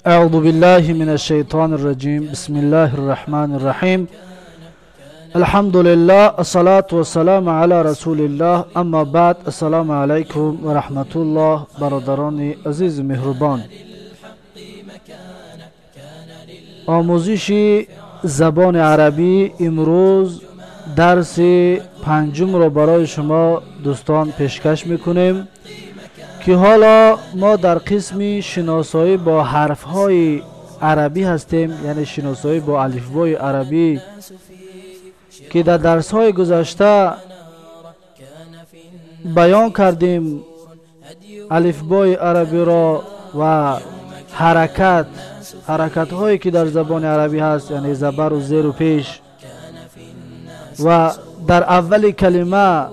أعوذ بالله من الشيطان الرجيم. بسم الله الرحمن الرحيم. الحمد لله الصلاة والسلام على رسول الله. اما بعد، السلام علیکم و رحمت الله. برادران عزیز مهربان، آموزش زبان عربی امروز درس پنجم را برای شما دوستان پیشکش میکنیم که حالا ما در قسم شناسایی با حرفهای عربی هستیم، یعنی شناسایی با الفبای عربی که در درس‌های گذشته بیان کردیم الفبای عربی را و حرکت هایی که در زبان عربی هست، یعنی زبر و زیر و پیش، و در اول کلمه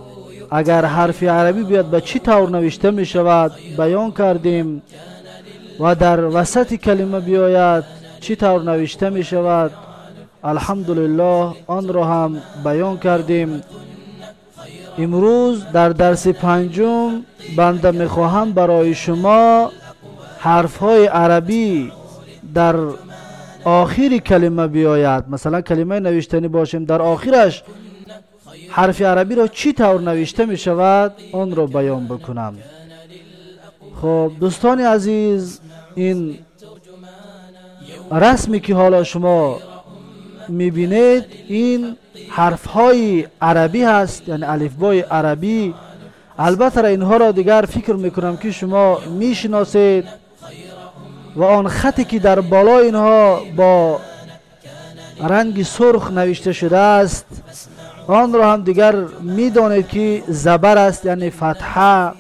اگر حرف عربی بیاد به چی طور نوشته می شود بیان کردیم، و در وسط کلمه بیاید چی طور نوشته می شود الحمدلله آن را هم بیان کردیم. امروز در درس پنجم بنده می خواهم برای شما حرف های عربی در آخر کلمه بیاید، مثلا کلمه نوشتنی باشیم در آخرش حرف عربی را چی طور نوشته می شود آن را بیان بکنم. خب دوستان عزیز، این رسمی که حالا شما می بینید این حرف های عربی هست، یعنی الفبای عربی. البته اینها را دیگر فکر میکنم که شما میشناسید، و آن خطی که در بالای اینها با رنگ سرخ نوشته شده است آن را هم دیگر میدانید که زبر است، یعنی فتحه.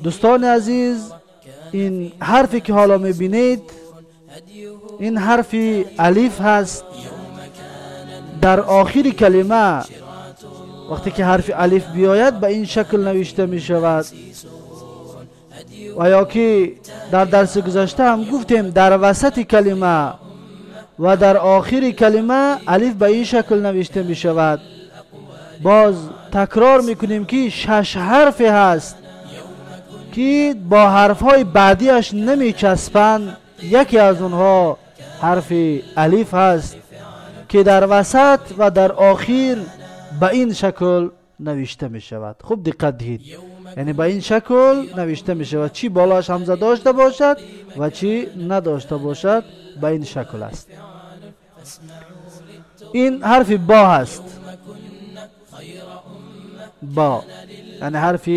دوستان عزیز، این حرفی که حالا میبینید این حرف الف هست. در آخر کلمه وقتی که حرف الف بیاید به این شکل نوشته می شود، و یا که در درس گذشته هم گفتیم در وسط کلمه و در آخر کلمه الف به این شکل نوشته می شود. باز تکرار می کنیم که شش حرف هست که با حرف های بعدیش نمی چسبند، یکی از اونها حرف الف هست که در وسط و در آخر به این شکل نوشته می شود. خوب دقت دهید، یعنی به این شکل نوشته می شود، چی بالاش همزه داشته باشد و چی نداشته باشد به این شکل است. این حرف با هست، با، یعنی حرف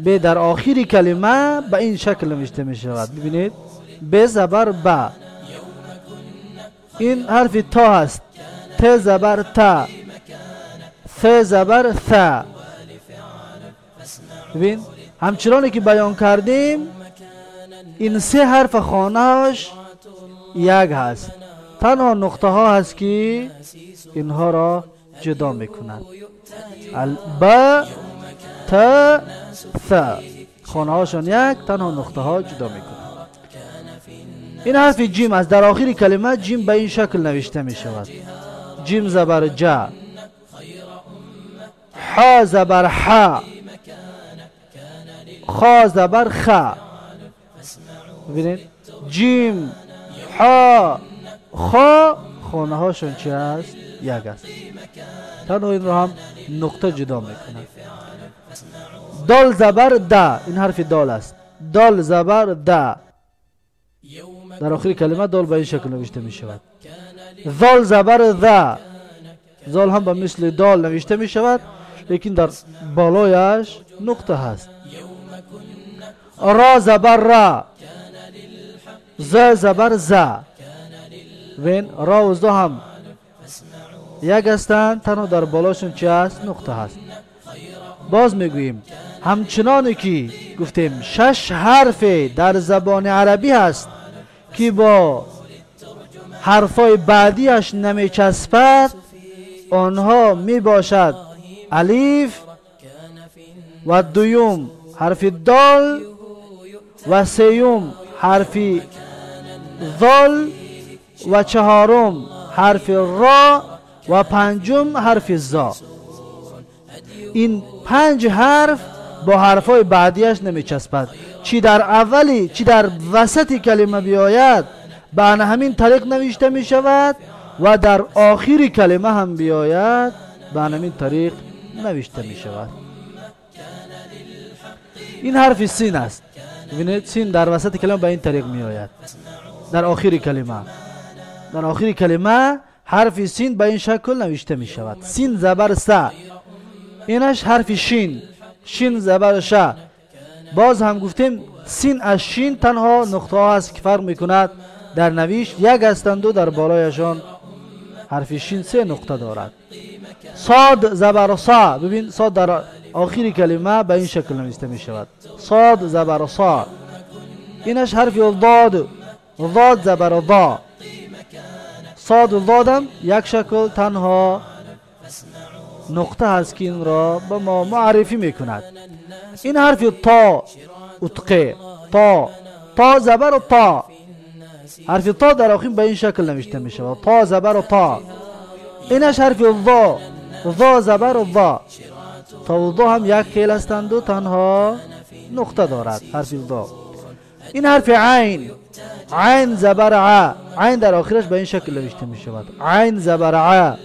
ب در آخر کلمه به این شکل نوشته می شود. ببینید، ب زبر با. این حرف تا هست، ت زبر تا، ث زبر ث. ببین، همچنانی که بیان کردیم این سه حرف خانه‌اش یک هست، تنها نقطه ها هست که اینها را جدا میکنند. ب ت ث خانه هاشان یک، تنها نقطه ها جدا میکنند. این حرف جیم است، در آخر کلمه جیم به این شکل نوشته می شود. جیم زبر جا، ح زبر ح، خا زبر خ. ببینید، جیم ح خا خانه هاشون چی هست؟ یک است، تنها این رو هم نقطه جدا میکنه. دال زبر د، این حرف دال است، دال زبر د، در آخر کلمه دال به این شکل نوشته می شود. ذال زبر ذ، ذال هم به مثل دال نوشته می شود، لیکن در بالایش نقطه هست. را زبر را، ز زبر ز. ببین، را و ز هم یک هستند، تنها در بالاشون چی هست؟ نقطه هست. باز میگوییم همچنانی که گفتیم شش حرف در زبان عربی هست که با حرفای بعدیش نمیچسبد، آنها می باشد الف و دوم حرف دال و سیوم حرف ذال و چهارم حرف را و پنجم حرف زا. این پنج حرف با حرفای بعدیش نمیچسبد. چی در اولی چی در وسط کلمه بیاید به همین طریق نوشته می شود و در آخر کلمه هم بیاید به همین طریق نوشته می شود. این حرف سین است. ببینید سین در وسط کلمه به این طریق می آید. در آخر کلمه، در آخر کلمه حرف سین به این شکل نوشته می شود. سین زبر س. اینش حرف شین، شین زبر ش. باز هم گفتیم سین از شین تنها نقطه ها است که فرق میکند. در نویش یک هستند و در بالایشان حرف شین سه نقطه دارد. صاد زبر صا. ببین صاد در آخر کلمه به این شکل نوشته می شود. صاد زبر صا. اینش حرف ضاد، ضاد زبر ضا. صاد و ضاد هم یک شکل تنها نقطه هست که این را به ما معرفی میکند. این حرف تا اتقه، تا، تا زبر تا. حرف تا در آخر به این شکل نوشته می شود. تا زبر تا. اینش حرف ضا، ضا زبر ضا. تا و ضا هم یک خیل هستند و تنها نقطه دارد حرف ضا. این حرف عین، عین زبر ع. عین در آخرش به این شکل نوشته می شود. عین زبر ع.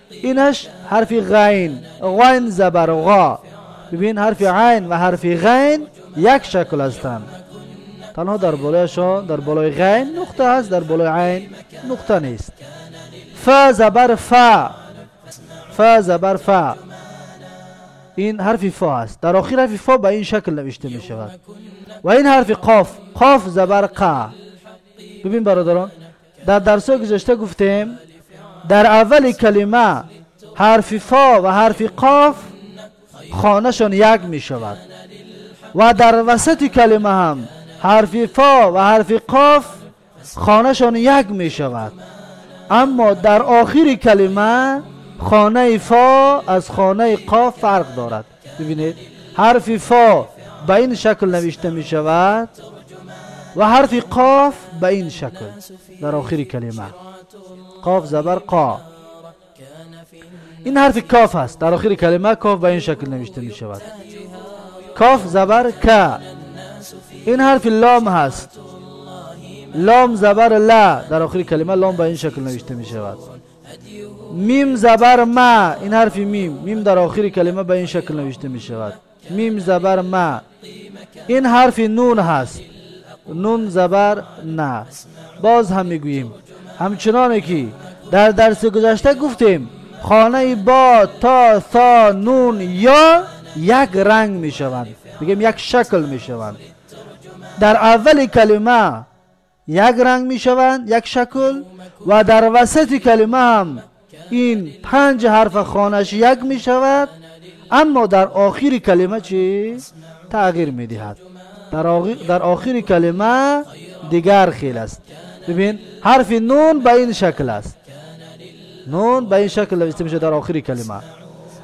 اینش حرف غین، غین زبر غا. ببین حرف عین و حرف غین یک شکل هستند، تنها در بالایشان، در بالای غین نقطه هست، در بالای عین نقطه نیست. ف زبر ف، ف زبر ف. این حرف فا است. در آخر حرف فا به این شکل نوشته می شود. و این حرف قاف، قاف زبر ق. ببین برادران، در درس گذشته گفتیم در اول کلمه حرف فا و حرف قاف خانهشان یک می شود و در وسط کلمه هم حرف فا و حرف قاف خانهشان یک می شود، اما در آخر کلمه خانه فا از خانه قاف فرق دارد. ببینید حرف فا به این شکل نوشته می شود و حرف قاف به این شکل در آخر کلمه. قاف زبر قا. این حرف کاف است. در آخر کلمه کاف به این شکل نوشته می شود. کاف زبر ک. این حرف لام هست. لام زبر لا. در آخر کلمه لام به این شکل نوشته می شود. میم زبر ما. این حرف میم، میم در آخر کلمه به این شکل نوشته می شود. میم زبر ما. این حرف نون هست. نون زبر نه. باز هم میگوییم همچنانه که در درس گذشته گفتیم خانه با تا ثا نون یا یک رنگ می شوند، بگیم یک شکل می شوند. در اول کلمه یک رنگ می شوند، یک شکل، و در وسط کلمه هم این 5 حرف خانش یک می شود، اما در آخر کلمه چی تغییر می دهد. در آخر کلمه دیگر خیل است. ببین حرف نون به این شکل است. نون به این شکل نوشته میشه در آخر کلمه،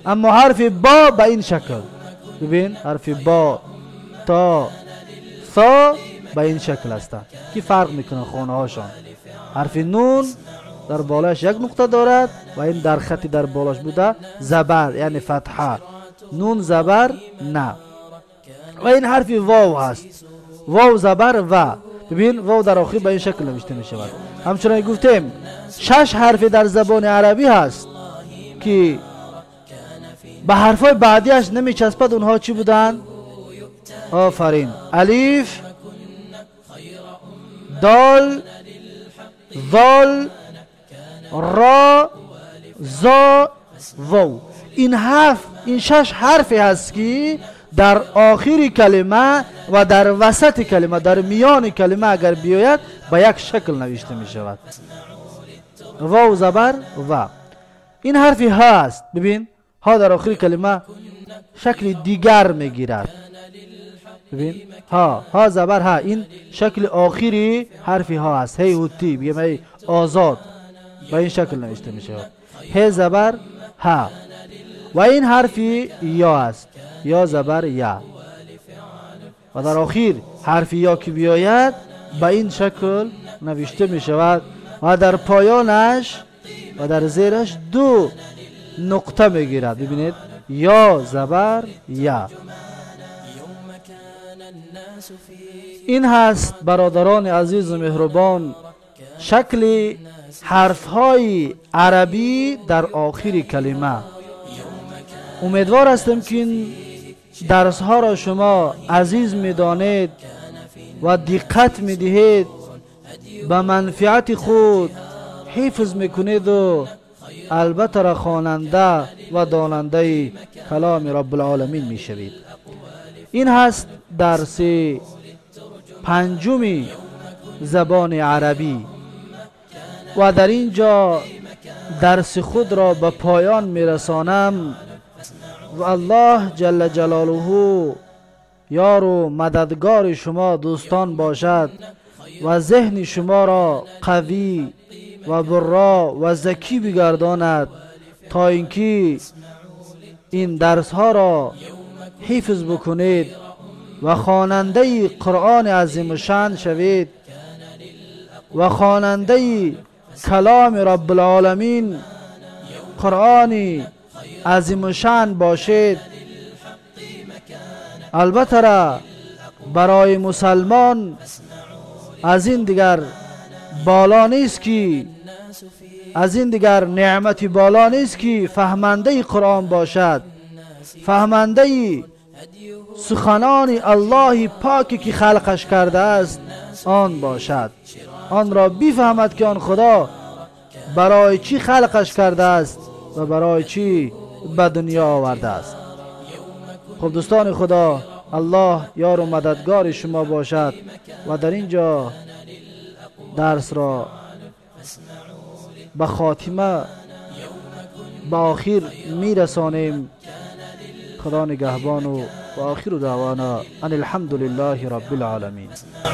اما حرف با به این شکل. ببین حرف با تا ثا به این شکل هستند که فرق میکنه خانه هاشان. حرف نون در بالاش یک نقطه دارد و این در خطی در بالاش بوده زبر، یعنی فتحه. نون زبر نه. و این حرف واو هست. واو زبر و. ببین واو در آخر به این شکل نوشته می شود. همچنان گفتیم 6 حرف در زبان عربی هست که به حرفای بعدیش نمی چسبد. اونها چی بودن؟ آفرین، الف، دال، ذال، را، زا، واو. این حرف، این 6 حرفی هست که در آخر کلمه و در وسط کلمه، در میان کلمه اگر بیاید به یک شکل نوشته می شود. واو زبر و. این حرف ها است. ببین ها در آخر کلمه شکل دیگر می گیرد. ببین ها، ها زبر ها، این شکل آخری حرف ها است. هی هوتی، بگیم هی آزاد، به این شکل نوشته می شود. ه زبر ها. و این حرف یا است. یا زبر یا. و در آخر حرف یا که بیاید به این شکل نوشته می شود و در پایانش و در زیرش 2 نقطه می گیرد. ببینید یا زبر یا. این هست برادران عزیز و مهربان شکل حرفهای عربی در آخر کلمه. امیدوار هستم که این درس ها را شما عزیز میدانید و دقت میدهید، به منفعت خود حفظ میکنید و البته را خواننده و داننده کلام رب العالمین میشوید. این هست درس پنجمی زبان عربی و در اینجا درس خود را به پایان میرسانم و الله جل جلاله یار و مددگار شما دوستان باشد و ذهن شما را قوی و برا و ذکی بگرداند تا اینکه این درس ها را حفظ بکنید و خواننده قرآن عظیم الشان شوید و خواننده کلام رب العالمین قرآن عظیم الشان باشید. البته را برای مسلمان از این دیگر بالا نیست که از این دیگر نعمتی بالا نیست که فهمنده قرآن باشد، فهمنده سخنان الله پاکی که خلقش کرده است آن باشد، آن را بفهمد که آن خدا برای چی خلقش کرده است و برای چی به دنیا آورده است. خب دوستان خدا، الله یار و مددگار شما باشد و در اینجا درس را به خاتمه به آخر میرسانیم. خدا نگهبان و آخر دعوانا ان الحمد لله رب العالمین.